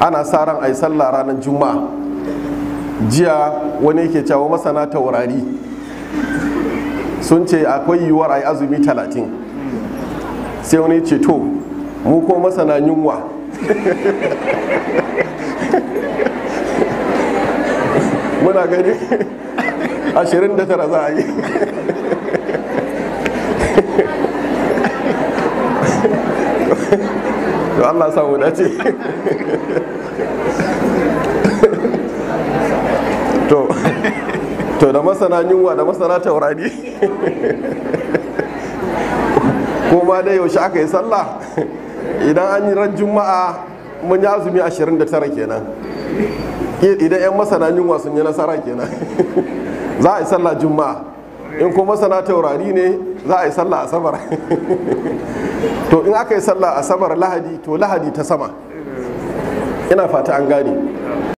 Ana sa ran a yi sallah ranar Juma'a. Jiya wani yake cewa masana taurari sun ce akwai yiwuwar a yi azumi 30. Sai wani ce to mu ko masana yunwa muna gani 29 za a yi. To Allah samu dace. To da masana yunwa da masana taurari ko ma dai yaushe aka yi sallah, idan an yi ran Juma'a mun yi azumi 29 kenan. Idan 'yan masana yunwa sun yi nasara kenan za a yi sallah Juma'a. In ko masana taurari ne za a yi sallah Asabar. To in aka yi sallah Asabar, Lahadi, to Lahadi ta sama. Ina fata an gane.